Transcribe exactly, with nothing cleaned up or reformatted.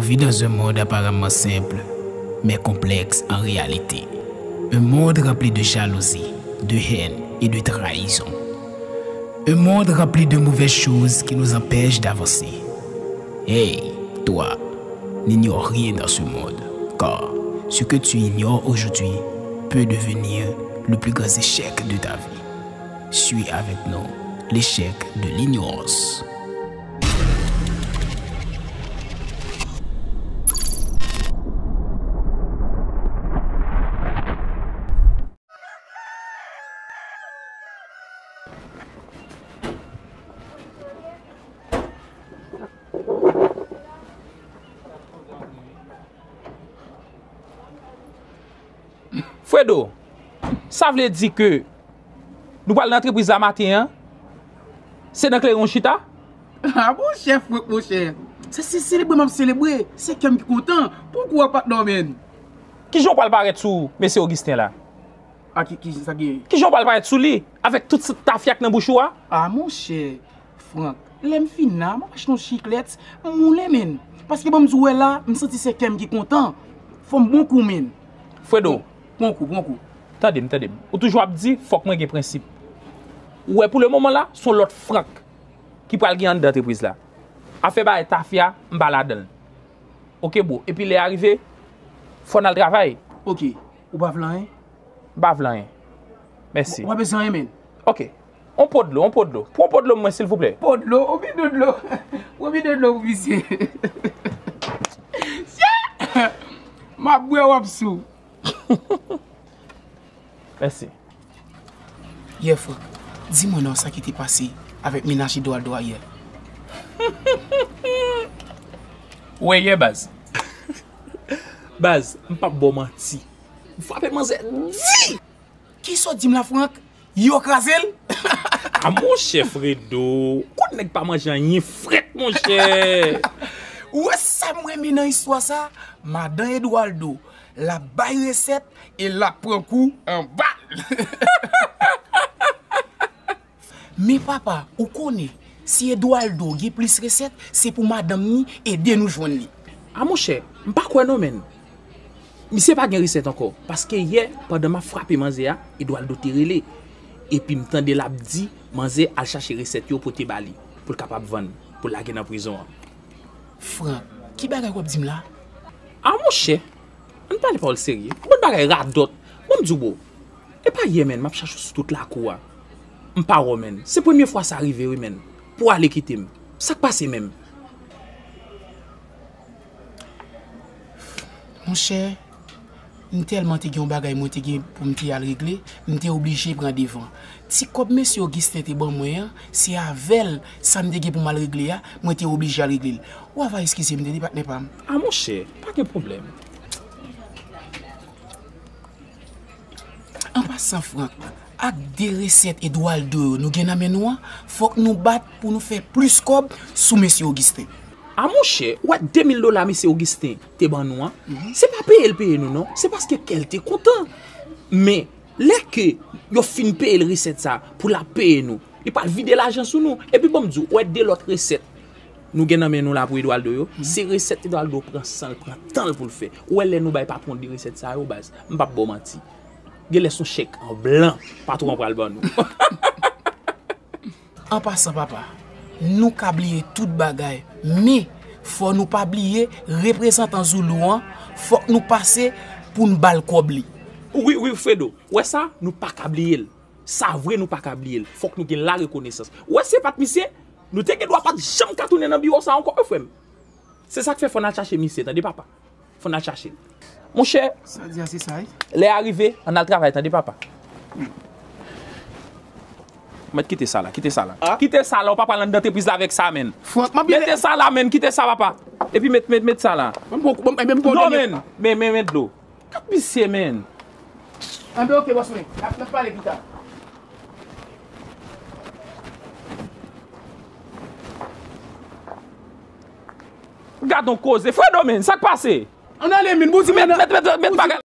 On vit dans un monde apparemment simple, mais complexe en réalité. Un monde rempli de jalousie, de haine et de trahison. Un monde rempli de mauvaises choses qui nous empêchent d'avancer. Hey, toi, n'ignore rien dans ce monde, car ce que tu ignores aujourd'hui peut devenir le plus grand échec de ta vie. Suis avec nous l'échec de l'ignorance. Fredo, sa vle di ke nou pral nan antrepriz la maten an? Se nan Kleren w chita? A monchè, Frank, monchè. Se, se selebre m ap selebre. Se kè m ki kontan. Pran kou a, patnè, man. Kijan w pral parèt sou mesye Augustin la? A ki, ki, sa gen? Kijan w pral parèt sou li avèk tout tafya k nan bouch ou a? A monchè, Frank, lè m fin la, m ap achte yon chiklèt, m woule, man. Paske ban m di w wè la, m santi se kè m ki kontan. Fò m bon kou, man. Fredo. Pran kou, pran kou. Tande m, tande m. Ou toujou ap di, fòk mwen gen prensip. Ou wè, pou le moman la, se yon lòt Frank ki pral gen anndan antrepriz la. Afè bagay tafya, m pa ladan l. Oke, bro. Epi lè a rive, fò n al travay. Oke. Ou pa vle anyen? M pa vle anyen. Mèsi. Ou pa bezwen anyen, man? Oke. On po dlo, on po dlo. Pran on po dlo mwen, silvouplè. Po dlo? Ou vin dlo dlo. Ou vin dlo dlo pou misye. M ap bwè, w ap sou. Mèsi. Yè, Frank, di mwen non sa ki te pase avèk mennaj Eduardo a yè. Ou wè yè, baz? Baz, m p ap ba w manti. M frape manzè di! Kisa w di m la, Frank? Yo kraze l? A monchè Fredo, ou konn nèg pa manje anyen frèt, monchè. Ou wè sa m renmen nan istwa sa? Madan Eduardo, l ap bay resèt e l ap pran kou anba l. Men papa, ou konnen, si Eduardo gen plis resèt, se pou madanm ni ede nou jwenn li. A monchè, m pa kwè non, man. Misye pa gen resèt ankò, paske yè, pandan m ap frape manzè a, Eduardo te rele. Epi m tande l ap di manzè al chache resèt yo pote ba li, pou l kapab vann, pou l lage nan prizon an. Frank, ki bagay w ap di m la? A monchè, ann pale pawòl serye. Bon bagay radòt. Bon, m di w, bro. E pa yè, man, m ap chache w sou tout lakou a. M pa wè w, man. Se premye fwa sa rive, wi, man. Pou w ale kite m. Sa k pase menm? Monchè, m tèlman te gen yon bagay mwen te gen pou m te al regle, m te oblije pran devan. Ti kòb mesye Augustin te ban mwen an, se avè l sa m te gen pou m al regle a, mwen te oblije al regle l. Ou ava eskize m tande, patnè pa m. A monchè, pa gen pwoblèm. An pasan, Frank, ak de resèt Eduardo yo nou gen nan men nou an, fòk nou bat pou nou fè plis kòb sou mesye Augustin. A monchè, ou wè de mil dola mesye Augustin te ban nou an, se pa peye l peye nou non, se paske kè l te kontan. Men, lè ke yo fin peye l resèt sa pou l ap peye nou, li pral vide lajan sou nou. Epi ban m di w, ou wè de lòt resèt nou gen nan men nou la pou Eduardo yo, se resèt Eduardo pran san l, pran tan l pou l fè. Ou wè lè nou bay patwon de resèt sa yo, baz, m p ap ba w manti. Genlè se yon chèk an blan patwon an pral ban nou. An pasan, papa, nou ka bliye tout bagay, men fò nou pa bliye reprezantan Zoulou an, fòk nou pase pou n ba l kòb li. Wi, wi, Fredo, ou wè sa, nou pa ka bliye l. Sa vre, nou pa ka bliye l. Fòk nou gen larekonesans. Ou wè, si se pa t misye, nou te gen dwa pa t janm ka tounen nan biwo sa ankò, wi, frè m. Se sa k fè fò n al chache misye, tande, papa. Fò n al chache l. Monchè, sa di a se sa, wi. Lè a rive, ann al travay, tande, papa. Mèt kite sa la, kite sa la. Ah. Kite sa la, ou pa pral anndan antrepriz la avèk sa, menn. Frank, m ap byen. Mete sa la, menn, kite sa, papa. Epi met, met, met sa la. Non, menn, men, men, men dlo. Gad misye, menn. Anben, oke, bòs mwen. N ap, n ap pale pita. Gad on koze. Fredo, menn, sa k pase? Ann ale, menn, bon, di mwen. Met, met, met, met bagay.